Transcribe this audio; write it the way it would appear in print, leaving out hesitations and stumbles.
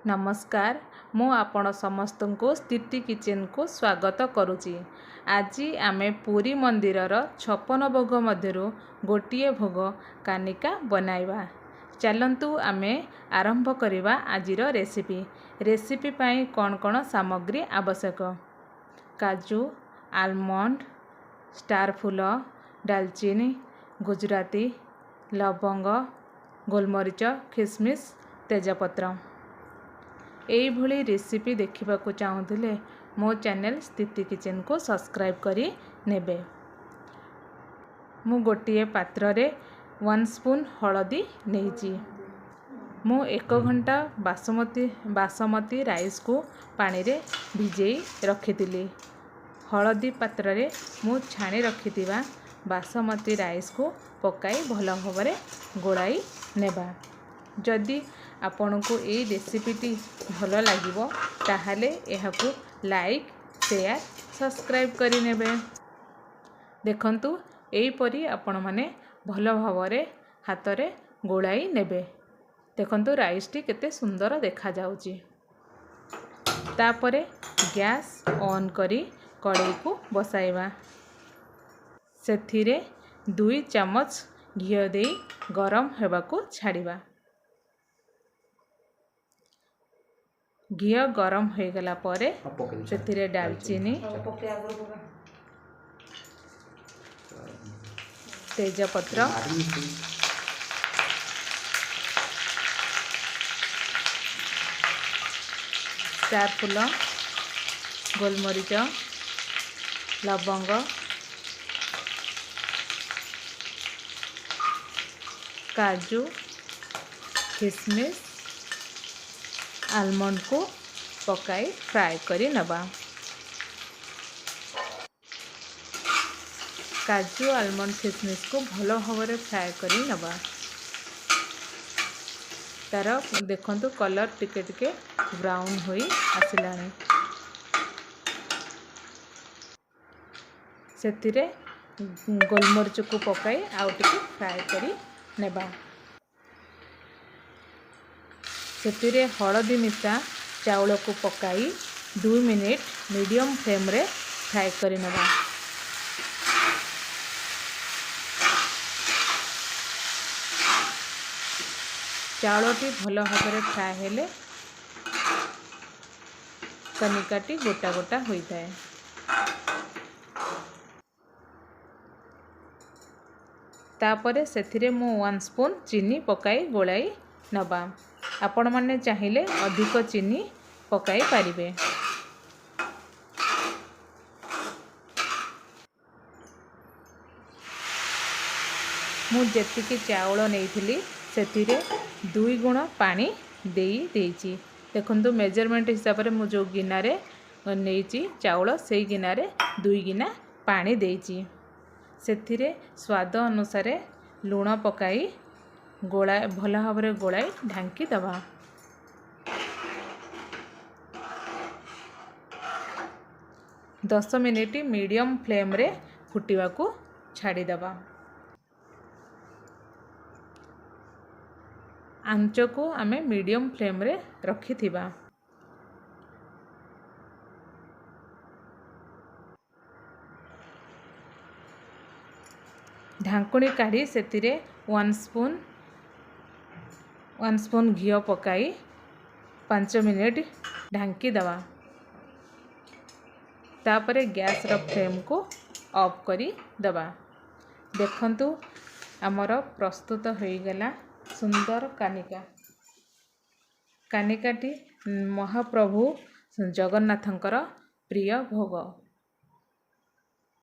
ନମସ୍କାର, ମୁଁ ଆପଣ ସମସ୍ତଙ୍କୁ ସ୍ଥିତି କିଚେନକୁ ସ୍ୱାଗତ କରୁଛି। ଆଜି ଆମେ ପୁରୀ ମନ୍ଦିରର 56 ଭୋଗ ମଧ୍ୟରୁ ଗୋଟିଏ ଭୋଗ କାନିକା ବନାଇବା। ଚାଲନ୍ତୁ ଆମେ ଆରମ୍ଭ କରିବା ଆଜିର ରେସିପି। ରେସିପି ପାଇଁ କ'ଣ କ'ଣ ସାମଗ୍ରୀ ଆବଶ୍ୟକ? କାଜୁ, ଆଲମଣ୍ଡ, ଷ୍ଟାର ଫୁଲ, ଡାଲଚିନି, ଗୁଜୁରାତି, ଲବଙ୍ଗ, ଗୋଲମରିଚ, ଖିସମିସ୍, ତେଜପତ୍ର। ଏଇଭଳି ରେସିପି ଦେଖିବାକୁ ଚାହୁଁଥିଲେ ମୋ ଚ୍ୟାନେଲ୍ ସ୍ଥିତି କିଚେନକୁ ସବସ୍କ୍ରାଇବ୍ କରି ନେବେ। ମୁଁ ଗୋଟିଏ ପାତ୍ରରେ 1 ସ୍ପୁନ୍ ହଳଦୀ ନେଇଛି। ମୁଁ 1 ଘଣ୍ଟା ବାସମତୀ ରାଇସ୍କୁ ପାଣିରେ ଭିଜେଇ ରଖିଥିଲି। ହଳଦୀ ପାତ୍ରରେ ମୁଁ ଛାଣି ରଖିଥିବା ବାସମତୀ ରାଇସ୍କୁ ପକାଇ ଭଲ ଭାବରେ ଗୋଳାଇ ନେବା। ଯଦି ଆପଣଙ୍କୁ ଏଇ ରେସିପିଟି ଭଲ ଲାଗିବ, ତାହେଲେ ଏହାକୁ ଲାଇକ୍, ସେୟାର, ସବସ୍କ୍ରାଇବ୍ କରିନେବେ। ଦେଖନ୍ତୁ, ଏହିପରି ଆପଣମାନେ ଭଲ ଭାବରେ ହାତରେ ଗୋଳାଇ ନେବେ। ଦେଖନ୍ତୁ, ରାଇସ୍ଟି କେତେ ସୁନ୍ଦର ଦେଖାଯାଉଛି। ତାପରେ ଗ୍ୟାସ୍ ଅନ୍ କରି କଡ଼େଇକୁ ବସାଇବା। ସେଥିରେ 2 ଚାମଚ ଘିଅ ଦେଇ ଗରମ ହେବାକୁ ଛାଡ଼ିବା। ଘିଅ ଗରମ ହୋଇଗଲା ପରେ ସେଥିରେ ଡାଲଚିନି, ତେଜପତ୍ର, ଷ୍ଟାର ଫୁଲ, ଗୋଲମରିଚ, ଲବଙ୍ଗ, କାଜୁ, ଖିସମିସ୍, ଆଲମଣ୍ଡକୁ ପକାଇ ଫ୍ରାଏ କରି ନେବା। କାଜୁ, ଆଲମଣ୍ଡ, ଖିସମିସ୍କୁ ଭଲ ଭାବରେ ଫ୍ରାଏ କରି ନେବା। ତାର ଦେଖନ୍ତୁ, କଲର୍ ଟିକେ ଟିକେ ବ୍ରାଉନ୍ ହୋଇ ଆସିଲାଣି। ସେଥିରେ ଗୋଲମରିଚକୁ ପକାଇ ଆଉ ଟିକେ ଫ୍ରାଏ କରି ନେବା। ସେଥିରେ ହଳଦୀ ମିଶା ଚାଉଳକୁ ପକାଇ 2 ମିନିଟ୍ ମିଡ଼ିୟମ୍ ଫ୍ଲେମ୍ରେ ଫ୍ରାଏ କରିନେବା। ଚାଉଳଟି ଭଲ ଭାବରେ ଫ୍ରାଏ ହେଲେ କନିକାଟି ଗୋଟା ଗୋଟା ହୋଇଥାଏ। ତାପରେ ସେଥିରେ ମୁଁ 1 ସ୍ପୁନ୍ ଚିନି ପକାଇ ଗୋଳାଇ ନେବା। ଆପଣମାନେ ଚାହିଁଲେ ଅଧିକ ଚିନି ପକାଇ ପାରିବେ। ମୁଁ ଯେତିକି ଚାଉଳ ନେଇଥିଲି, ସେଥିରେ 2 ଗୁଣ ପାଣି ଦେଇ ଦେଇଛି। ଦେଖନ୍ତୁ, ମେଜରମେଣ୍ଟ ହିସାବରେ ମୁଁ ଯେଉଁ ଗିନାରେ ନେଇଛି ଚାଉଳ, ସେଇ ଗିନାରେ 2 ଗିନା ପାଣି ଦେଇଛି। ସେଥିରେ ସ୍ୱାଦ ଅନୁସାରେ ଲୁଣ ପକାଇ ଭଲ ଭାବରେ ଗୋଳାଇ ଢାଙ୍କି ଦେବା। 10 ମିନିଟ୍ ମିଡ଼ିୟମ୍ ଫ୍ଲେମ୍ରେ ଫୁଟିବାକୁ ଛାଡ଼ିଦେବା। ଆଞ୍ଚକୁ ଆମେ ମିଡ଼ିୟମ୍ ଫ୍ଲେମ୍ରେ ରଖିଥିବା। ଢାଙ୍କୁଣୀ କାଢ଼ି ସେଥିରେ 1 ସ୍ପୁନ୍ ଘିଅ ପକାଇ 5 ମିନିଟ୍ ଢାଙ୍କି ଦେବା। ତାପରେ ଗ୍ୟାସ୍ର ଫ୍ଲେମ୍କୁ ଅଫ୍ କରିଦେବା। ଦେଖନ୍ତୁ, ଆମର ପ୍ରସ୍ତୁତ ହୋଇଗଲା ସୁନ୍ଦର କାନିକା। କାନିକାଟି ମହାପ୍ରଭୁ ଜଗନ୍ନାଥଙ୍କର ପ୍ରିୟ ଭୋଗ।